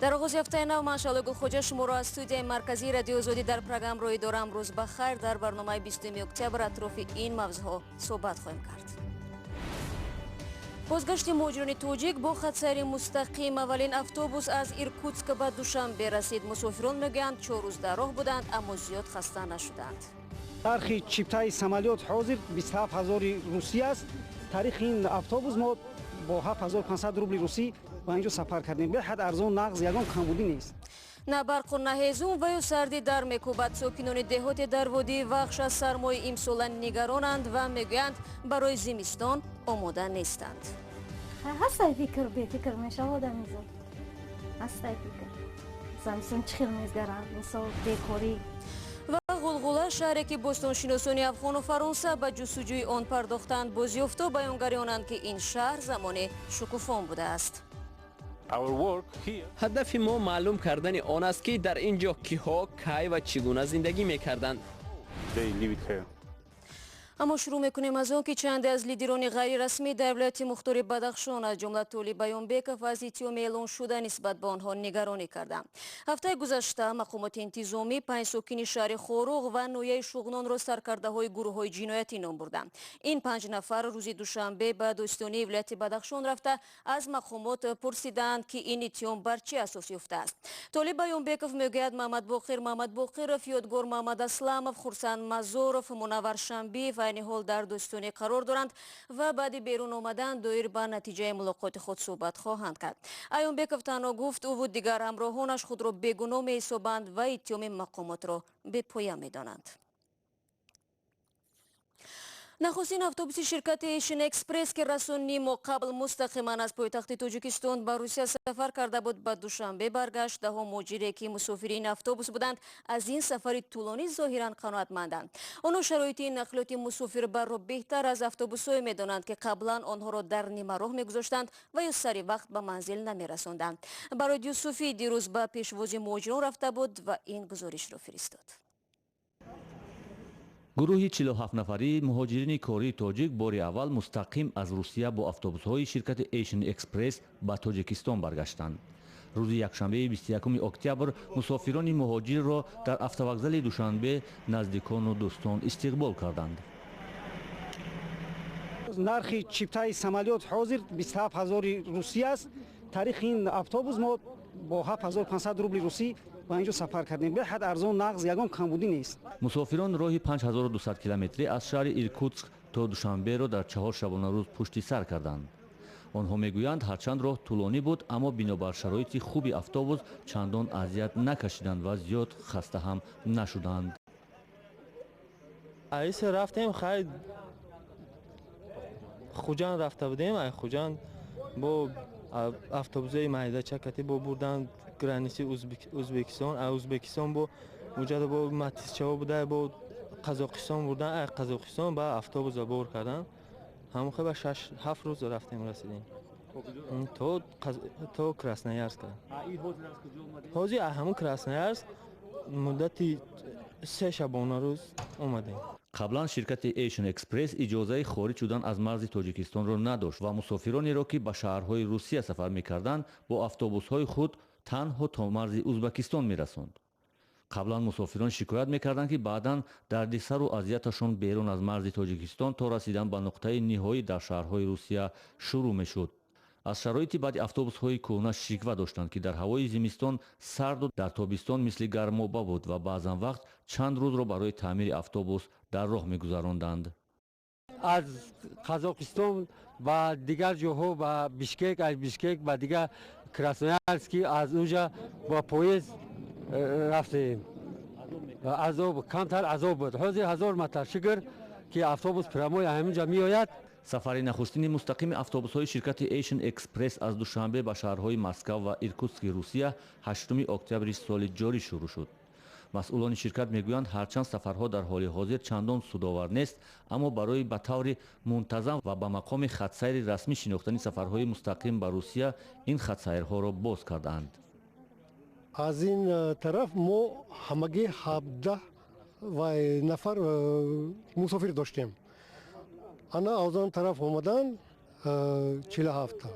Дар оғози ҳафтаи нав ман, Шаҳло Гулхоҷа, шуморо аз студияи марказии Радиои Озодӣ дар Прага ҳамроҳӣ дорам. Рӯз ба хайр. Дар барномаи 20 октябр атрофи ин мавзӯъҳо суҳбат хоҳем кард. Бозгашти муҳоҷирони тоҷик бо хатсайри мустақим. Аввалин автобус аз Иркутск ба Душанбе расид. Мусофирон мегӯянд, 4 рӯз дар роҳ буданд, аммо зиёд хаста нашуданд. Нархи чиптаи самолёт ҳозир 27 ҳазори русӣ аст. Тарихи ин автобус мо бо 7500 рубли русӣ ба инҷо сафар кардем. Беҳад арзон, нағз, ягон камбудӣ нест. На барқу, на ҳезум ва ё сардӣ дар мекӯбад. Сокинони деҳоте дар водии Вахш аз сармои имсола нигаронанд ва мегӯянд, барои зимистон омода нестанд. Ҳастай фикр, бефикр мешава одамизод. Ҳастай фикр, зимистон чӣ хел мезгаранд, мисол, бекорӣ. Ва Ғулғула, шаҳре ки бостоншиносони афғону Фаронса ба ҷустуҷӯи он пардохтанд. Бозёфто баёнгари онанд, ки ин шаҳр замоне шукуфон будааст. Ҳадафи мо маълум кардани он аст, ки дар ин ҷо киҳо, кай ва чӣ гуна зиндагӣ мекарданд. Аммо шурӯъ мекунем аз он, ки чанде аз лидерони ғайрирасмӣ дар вилояти мухтори Бадахшон, аз ҷумла Толиб Аёнбеков, аз иттиҳоми эълоншуда нисбат ба онҳо нигаронӣ карданд. Ҳафтаи гузашта мақомоти интизомӣ панҷ сокини шаҳри Хоруғ ва ноҳияи Шуғнонро саркардаҳои гурӯҳҳои ҷиноятӣ ном бурданд. Ин панҷ нафар рӯзи душанбе ба додситонии вилояти Бадахшон рафта, аз мақомот пурсиданд, ки ин иттиҳом бар чӣ асос ёфтааст. Толиб Аёнбеков мегӯяд, Маҳмадбоқир Маҳмадбоқиров, Ёдгор Маҳмадасламов, Хурсанд Мазоров, Мунаввар Шамбиев айни ҳол дар додситонӣ қарор доранд ва баъди берун омадан доир ба натиҷаи мулоқоти худ суҳбат хоҳанд кард. Аёнбеков танҳо гуфт, ӯву дигар ҳамроҳонаш худро бегуноҳ меҳисобанд ва иттиҳоми мақомотро бепоя медонанд. Нахустин автобуси ширкати Asian Express, ки расо ним моҳ қабл мустақиман аз пойтахти Тоҷикистон ба Русия сафар карда буд, ба Душанбе баргашт. Даҳо муҳоҷире, ки мусофири ин автобус буданд, аз ин сафари тӯлонӣ зоҳиран қаноатманданд. Онҳо шароити нақлиёти мусофирбарро беҳтар аз автобусҳое медонанд, ки қаблан онҳоро дар нимароҳ мегузоштанд ва ё сари вақт ба манзил намерасонданд. Барои Юсуфӣ дирӯз ба пешвози муҳоҷирон рафта буд ва ин гузоришро фиристод. Гурӯҳи 47 нафарии муҳоҷирини кории тоҷик бори аввал мустақим аз Русия бо автобусҳои ширкати Asian Express ба Тоҷикистон баргаштанд. Рӯзи якшанбеи 21 октябр мусофирони муҳоҷирро дар автовокзали Душанбе наздикону дӯстон истиқбол карданд. Нархи чиптаи самолёт ҳозир 27 ҳазори русӣ аст. Тарихи ин автобус мо бо 7500 рубли русӣ ба инҷо сафар кардем. Беҳад арзон, нағз, ягон камбудӣ нест. Мусофирон роҳи 5200 километрӣ аз шаҳри Иркутск то Душанберо дар 4 шабонарӯз пушти сар карданд. Онҳо мегӯянд, ҳарчанд роҳ тӯлонӣ буд, аммо бинобар шароити хуби автобус чандон азият накашиданд ва зиёд хаста ҳам нашуданд. Аиса рафтем, хай, Хуҷанд рафта будем. Ай Хуҷанд бо автобусои майдачакати бо бурдан граница и Узбекистон. А Узбекистон бо уҷада бо матизчаҳо буда, бо Қазоқистон бурдан. Ай Қазоқистон ба автобуса бор кардан. Ҳамон хел ба 6-7 рӯз рафтем, расидем то Красноярска. Ҳозир ҳамун Красноярск муддати 3 шабонарӯз омадем. Қаблан ширкати Asian Express иҷозаи хориҷ шудан аз марзи Тоҷикистонро надошт ва мусофиронеро, ки ба шаҳрҳои Русия сафар мекарданд, бо автобусҳои худ танҳо то марзи Узбакистон мерасонд. Қаблан мусофирон шикоят мекарданд, ки баъдан дардисару азияташон берун аз марзи Тоҷикистон то расидан ба нуқтаи ниҳоӣ дар шаҳрҳои Русия шурӯъ мешуд. Аз шароити баъди автобусҳои кӯҳна шиква доштанд, ки дар ҳавои зимистон сарду дар тобистон мисли гармоба буд ва баъзан вақт чанд рӯзро барои таъмири автобус дар роҳ мегузаронданд. Аз Қазоқистон ба дигар ҷоҳо, ба Бишкек, аз Бишкек ба дигар Красноярски, аз унҷа бо поезд рафтем. Азоб, камтар азоб буд. Ҳозир ҳазор марта шукр, ки автобус прямой ҳаминҷа меояд. Сафари нахустини мустақими автобусҳои ширкати Asian Express аз Душанбе ба шаҳрҳои Москав ва Иркутски Русия 8 октябри соли ҷорӣ шурӯъ шуд. Масъулони ширкат мегӯянд, ҳарчанд сафарҳо дар ҳоли ҳозир чандон судовар нест, аммо барои ба таври мунтазам ва ба мақоми хатсайри расмӣ шинохтани сафарҳои мустақим ба Русия ин хатсайрҳоро боз кардаанд. Аз ин тараф мо ҳамагӣ 17 вай нафар мусофир доштем. Ана аз он тараф омадан 47-та.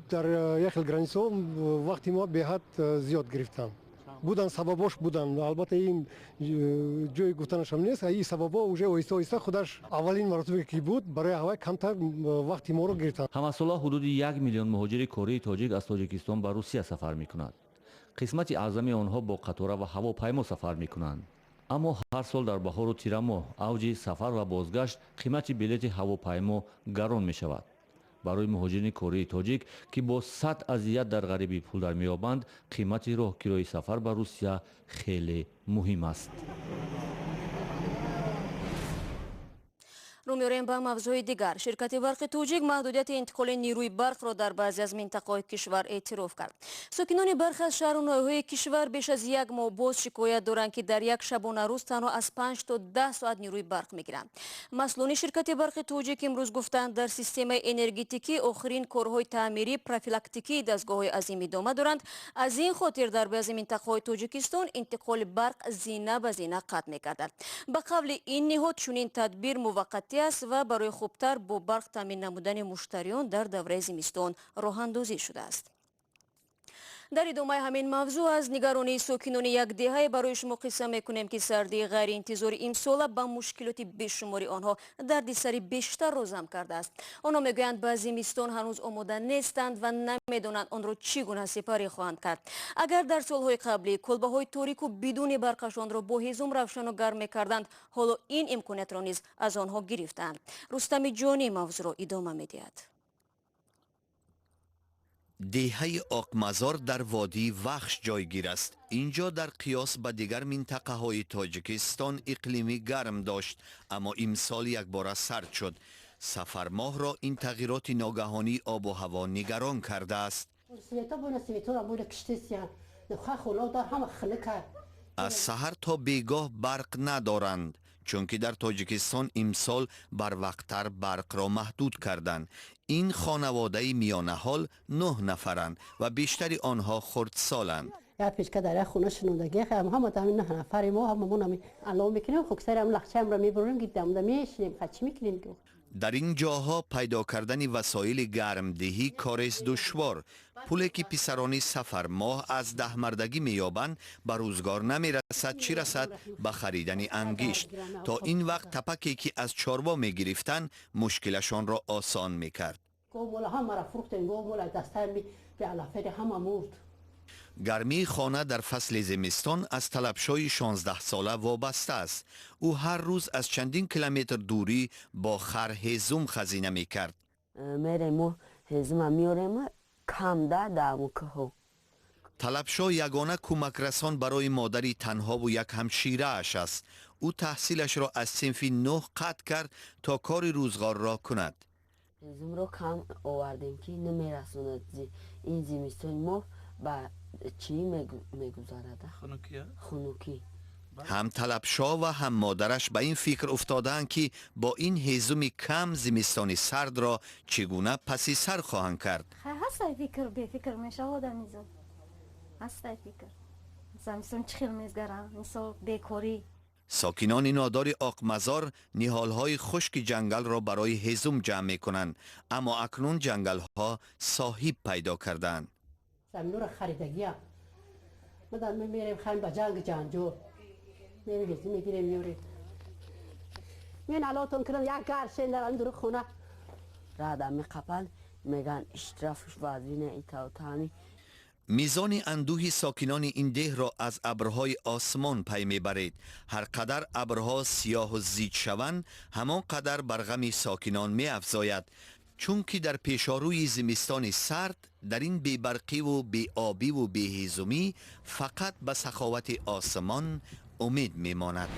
Дар як хел границаҳо вақти мо беҳад зиёд гирифтанд. Будан сабабош будан, албатта, ин ҷои гуфтанашам нест. Ин сабабҳо уже оҳиста оҳиста худаш аввалин маротибе ки буд, барои ҳавай камтар вақти моро гирифтанд. Ҳамасола ҳудуди 1 миллион муҳоҷири кории тоҷик аз Тоҷикистон ба Русия сафар мекунад. Қисмати аъзами онҳо бо қатора ва ҳавопаймо сафар мекунанд, аммо ҳар сол дар баҳору тирамоҳ, авҷи сафар ва бозгашт, қимати билети ҳавопаймо гарон мешавад. Барои муҳоҷирони кории тоҷик, ки бо сад азият дар ғарибӣ пул дар меёбанд, қимати роҳкирои сафар ба Русия хеле муҳим аст. Рӯ меорем ба мавзӯи дигар. Ширкати барқи Тоҷик маҳдудияти интиқоли нерӯи барқро дар баъзе аз минтақаҳои кишвар эътироф кард. Сокинони бархе аз шаҳру ноҳияҳои кишвар беш аз як моҳ боз шикоят доранд, ки дар як шабонарӯз танҳо аз 5 то 10 соат нерӯи барқ мегиранд. Масъулони ширкати барқи Тоҷик имрӯз гуфтанд, дар системаи энергетикӣ охирин корҳои таъмирӣ, профилактикии дастгоҳҳои азим идома доранд. Аз ин хотир дар баъзе минтақаҳои Тоҷикистон интиқоли барқ зина ба зина қатъ мегардад. Ба қавли ин ниҳод, чунин тадбир муваққатӣ аст ва барои хубтар бо барқ таъмин намудани муштариён дар давраи зимистон роҳандозӣ шудааст. Дар идомаи ҳамин мавзӯъ аз нигаронии сокинони як деҳае барои шумо қисса мекунем, ки сардии ғайриинтизори имсола ба мушкилоти бешумори онҳо дарди сари бештарро зам кардааст. Онҳо мегӯянд, ба зимистон ҳанӯз омода нестанд ва намедонанд, онро чӣ гуна сипарӣ хоҳанд кард. Агар дар солҳои қаблӣ кулбаҳои торику бидуни барқашонро бо ҳезум равшану гарм мекарданд, ҳоло ин имкониятро низ аз онҳо гирифтаанд. Рустами Ҷонӣ мавзӯъро идома медиҳад. Деҳаи Оқмазор дар водии Вахш ҷойгир аст. Ин ҷо дар қиёс ба дигар минтақаҳои Тоҷикистон иқлими гарм дошт, аммо имсол якбора сард шуд. Сафармоҳро ин тағйироти ногаҳонии обу ҳаво нигарон кардааст. Аз саҳар то бегоҳ барқ надоранд, чунки дар Тоҷикистон имсол барвақттар барқро маҳдуд карданд. Ин хонаводаи миёнаҳол нӯҳ нафаранд ва бештари онҳо хурдсоланд. Як печка дар як хона шинондагӣ, ҳама ҳамин нӯҳ нафари мо ҳамамон ҳамин алов мекунем, хоксари ҳам лахчаамро мебурем, гидамда мешинем. Чӣ мекунем? Дар ин ҷоҳо пайдо кардани васоили гармдиҳӣ корест душвор. Пуле ки писарони Сафармоҳ аз даҳмардагӣ меёбанд, ба рӯзгор намерасад, чӣ расад ба харидани ангишт. То ин вақт тапаке ки аз чорво мегирифтанд, мушкилашонро осон мекард. Ҳамаро фурӯхтем, говмола дастаи беалафери ҳама мурд. Гармии хона дар фасли зимистон аз Талабшои 16сола вобаста аст. Ӯ ҳар рӯз аз чандин километр дурӣ бо хар ҳезум хазина мекард. Мерем, мо ҳезума меорем, кам да дамукаҳо. Талабшо ягона кӯмакрасон барои модари танҳову як ҳамширааш аст. Ӯ таҳсилашро аз синфи нӯҳ қатъ кард, то кори рӯзғорро кунад. Ҳезумро кам овардем, ки намерасонад. Ин зимистони мо ба чӣ мегузарад? Хунукӣ. Ҳам Талабшо ва ҳам модараш ба ин фикр уфтодаанд, ки бо ин ҳезуми кам зимистони сардро чӣ гуна паси сар хоҳанд кард. Ҳастай фикр, бефикр мешавад одамизод. Ҳастай фикр, зимистон чӣ хел мезгарам, мисол, бекорӣ. Сокинони нодори Оқмазор ниҳолҳои хушки ҷангалро барои ҳезум ҷамъ мекунанд, аммо акнун ҷангалҳо соҳиб пайдо кардаанд. Заминро харидагиам. Мада мерем, хаем, ба ҷанг ҷанҷол мерем, ҳезум мегирем, меорем. Мен алотон кунам, як гаршен дар ин дури хона. Рада меқапанд, меган штрафш вазина итаотами. Мизони андӯҳи сокинони ин деҳро аз абрҳои осмон пай мебаред. Ҳар қадар абрҳо сиёҳу зич шаванд, ҳамон қадар бар ғами сокинон меафзояд, чунки дар пешорӯи зимистони сард, дар ин бебарқиву беобиву беҳезумӣ фақат ба саховати осмон умед мемонад.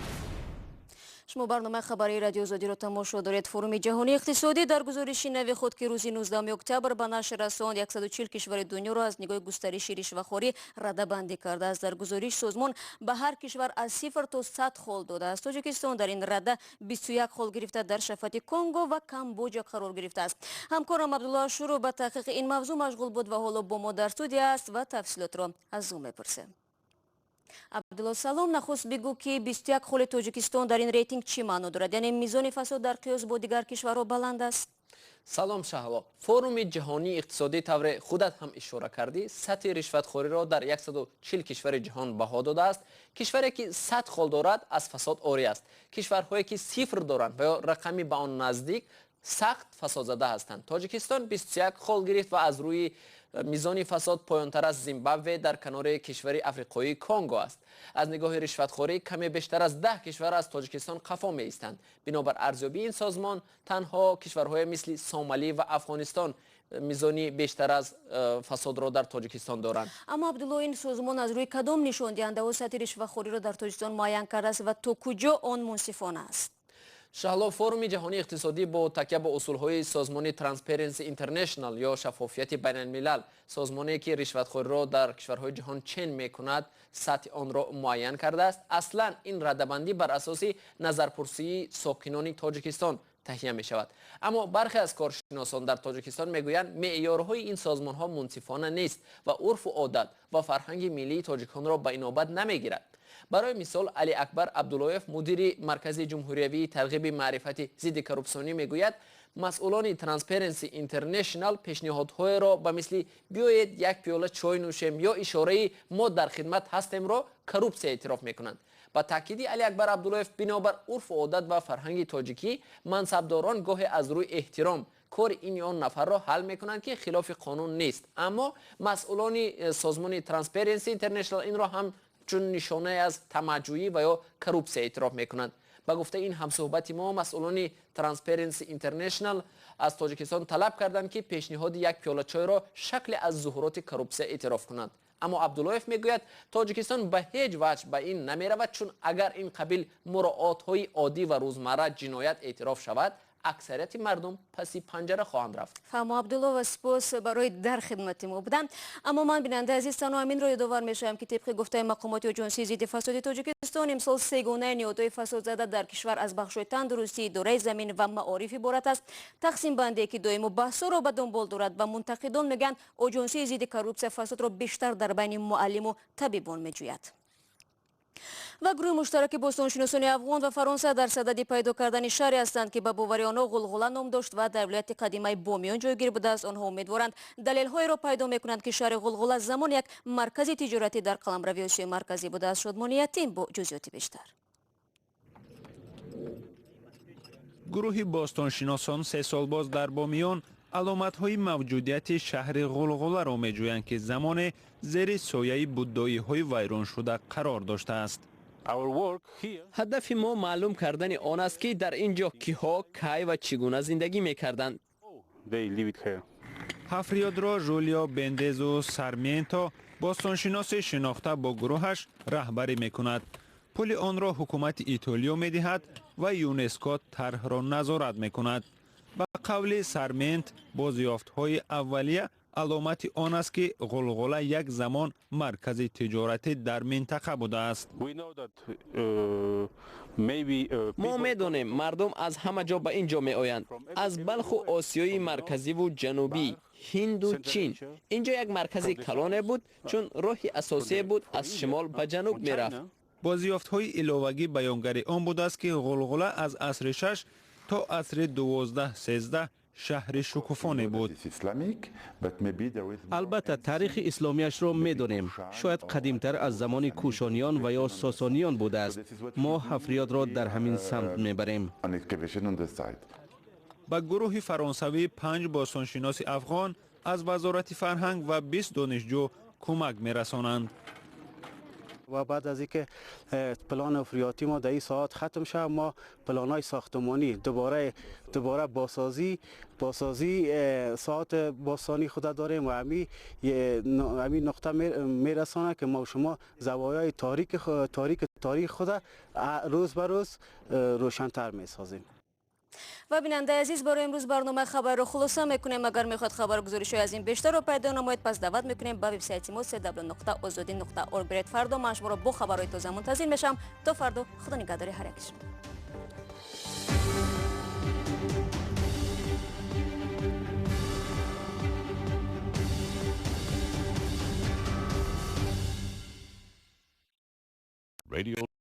Шумо барномаи хабарии Радио Озодиро тамошо доред. Форуми ҷаҳонии иқтисодӣ дар гузориши нави худ, ки рӯзи 19 октябр ба нашр расонд, 140 кишвари дунёро аз нигоҳи густариши ришвахорӣ радабандӣ кардааст. Дар гузориш созмон ба ҳар кишвар аз 0 то 100 хол додааст. Тоҷикистон дар ин рада 21 хол гирифта, дар шафати Конго ва Камбоҷа қарор гирифтааст. Ҳамкорам Абдулло Ашуров ба таҳқиқи ин мавзӯъ машғул буд ва ҳоло бо мо дар студия аст ва тафсилотро аз ӯ мепурсем. Абдулло, салом. Нахуст бигӯ, ки 21 холи Тоҷикистон дар ин рейтинг чӣ маъно дорад? Яъне мизони фасод дар қиёс бо дигар кишварҳо баланд аст? Салом, Шаҳло. Форуми ҷаҳонии иқтисодӣ, тавре худат ҳам ишора кардӣ, сатҳи ришватхориро дар 140 кишвари ҷаҳон баҳо додааст. Кишваре ки 100 хол дорад, аз фасод орӣ аст. Кишварҳое ки сифр доранд ва ё рақами ба он наздик, сахт фасодзада ҳастанд. Тоҷикистон 21 хол гирифт ва аз рӯи мизони фасод поёнтар аз Зимбабве дар канори кишвари африқоии Конго аст. Аз нигоҳи ришватхорӣ каме бештар аз 10 кишвар аз Тоҷикистон қафо меистанд. Бинобар арзёбии ин созмон, танҳо кишварҳое мисли Сомалӣ ва Афғонистон мизони бештар аз фасодро дар Тоҷикистон доранд. Аммо, Абдулло, ин созмон аз рӯи кадом нишондиҳандаҳо сатҳи ришвахориро дар Тоҷикистон муайян кардааст ва то куҷо он мунсифона аст? Шаҳло, Форуми ҷаҳонии иқтисодӣ бо такя ба усулҳои созмони Transparency International ё Шаффофияти байналмилал, созмоне ки ришватхориро дар кишварҳои ҷаҳон чен мекунад, сатҳи онро муайян кардааст. Аслан ин радабандӣ бар асоси назарпурсии сокинони Тоҷикистон таҳия мешавад. Аммо бархе аз коршиносон дар Тоҷикистон мегӯянд, меъёрҳои ин созмонҳо мунсифона нест ва урфу одат ва фарҳанги миллии тоҷиконро ба инобат намегирад. Барои мисол, Али Акбар Абдуллоев, мудири Маркази ҷумҳуриявии тарғиби маърифати зидди коррупсионӣ, мегӯяд, масъулони Transparency International пешниҳодҳоеро ба мисли «биёед як пиёла чой нӯшем» ё ишораи «мо дар хидмат ҳастемро» коррупсия эътироф мекунанд. Ба таъкиди Али Акбар Абдуллоев, бинобар урфу одат ва фарҳанги тоҷикӣ, мансабдорон гоҳе аз рӯи эҳтиром кори ин ё он нафарро ҳал мекунанд, ки хилофи қонун нест. Аммо масъулони созмони Transparency International инро ҳам чун нишонае аз тамаъҷӯӣ ва ё коррупсия эътироф мекунанд. Ба гуфтаи ин ҳамсӯҳбати мо, масъулони Transparency International аз Тоҷикистон талаб карданд, ки пешниҳоди як пиёла чойро шакле аз зуҳуроти коррупсия эътироф кунанд. Аммо Абдуллоев мегӯяд, Тоҷикистон ба ҳеҷ ваҷҳ ба ин намеравад, чун агар ин қабил муроотҳои оддӣ ва рӯзмарра ҷиноят эътироф шавад, аксарияти мардум паси панҷара хоҳанд рафт. Фаҳмо, Абдулло, ва сипос барои дар хидмати мо будан. Аммо ман, бинандаи азиз, танҳо ҳаминро ёдовар мешавам, ки тибқи гуфтаи мақомоти Оҷонсии зидди фасоди Тоҷикистон, имсол сегонаи ниҳодҳои фасодзада дар кишвар аз бахшҳои тандурустӣ, идораи замин ва маориф иборат аст. Тақсимбандие ки доимо баҳсҳоро ба дунбол дорад ва мунтақидон мегӯянд, Оҷонсии зидди коррупсия фасодро бештар дар байни муаллиму табибон меҷӯяд. Ва гурӯҳи муштараки бостоншиносони афғон ва Фаронса дар садади пайдо кардани шаҳре ҳастанд, ки ба бовари онҳо Ғулғула ном дошт ва дар вилояти қадимаи Бомиён ҷойгир будааст. Онҳо умедворанд, далелҳоеро пайдо мекунанд, ки шаҳри Ғулғула замон як маркази тиҷоратӣ дар қаламрави Осиёи Марказӣ будааст. Шодмони Ятим бо ҷузъиёти бештар. Гурӯҳи бостоншиносон 3 сол боз дар Бомиён аломатҳои мавҷудияти шаҳри Ғулғуларо меҷӯянд, ки замоне зери сояи буддоиҳои вайроншуда қарор доштааст. Ҳадафи мо маълум кардани он аст, ки дар ин ҷо киҳо, кай ва чӣ гуна зиндагӣ мекарданд. Ҳафриётро Жулио Бендезу Сарменто, бостоншиноси шинохта, бо гурӯҳаш раҳбарӣ мекунад. Пули онро ҳукумати Итолиё медиҳад ва ЮНЕСКО тарҳро назорат мекунад. Ба қавли Сармент, бозёфтҳои аввалия аломати он аст, ки Ғулғула як замон маркази тиҷоратӣ дар минтақа будааст. Мо медонем, мардум аз ҳама ҷо ба ин ҷо меоянд, аз Балху Осиёи Марказиву Ҷанубӣ, Ҳинду Чин. Ин ҷо як маркази калоне буд, чун роҳи асосие буд, аз шимол ба ҷануб мерафт. Бозёфтҳои иловагӣ баёнгари он будааст, ки Ғулғула аз асри шаш то асри 12-13 шаҳри шукуфоне буд. Албатта, таърихи исломияшро медонем. Шояд қадимтар аз замони Кушониён ва ё Сосониён будааст. Мо ҳафриётро дар ҳамин самт мебарем. Ба гурӯҳи фаронсавӣ панҷ бостоншиноси афғон аз Вазорати фарҳанг ва 20 донишҷӯ кӯмак мерасонанд. و بعد از اینکه پلان حفریاتی ما در این ساعت ختم شد، ما پلان های ساختمانی دوباره بازسازی ساعت باستانی خود داریم و امی نقطه میرسانه که ما شما زوایای تاریک تاریخ خود روز به روز روشنتر میسازیم. Ва, бинандаи азиз, барои имрӯз барномаи хабарро хулоса мекунем. Агар мехоҳед хабару гузоришҳои аз ин бештарро пайдо намоед, пас даъват мекунем ба вебсайти мо cw.ozodi.org биред. Фардо ман шуморо бо хабарҳои тоза мунтазир мешавам. То фардо, Худо нигаҳдори ҳар яки шумо. Radio.